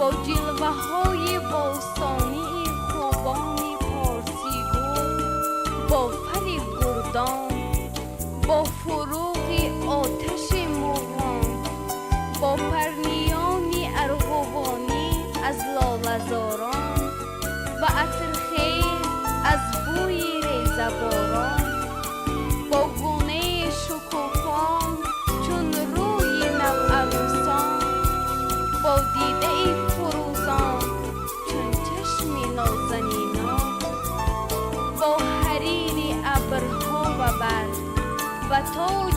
Бо ҷилваҳои бостонии хубони порсигӯ, бо фари гурдон, бо фурӯғи оташи муғон, бо парниёни арғувонӣ аз лолазорон ва атрхез аз бӯи резаборон, бо гунаи шукуфон чун рӯи навъарӯсон, бо дидаи фурӯзон чун чашми нозанинон, бо ҳарири абрҳо ва бар ва тоҷи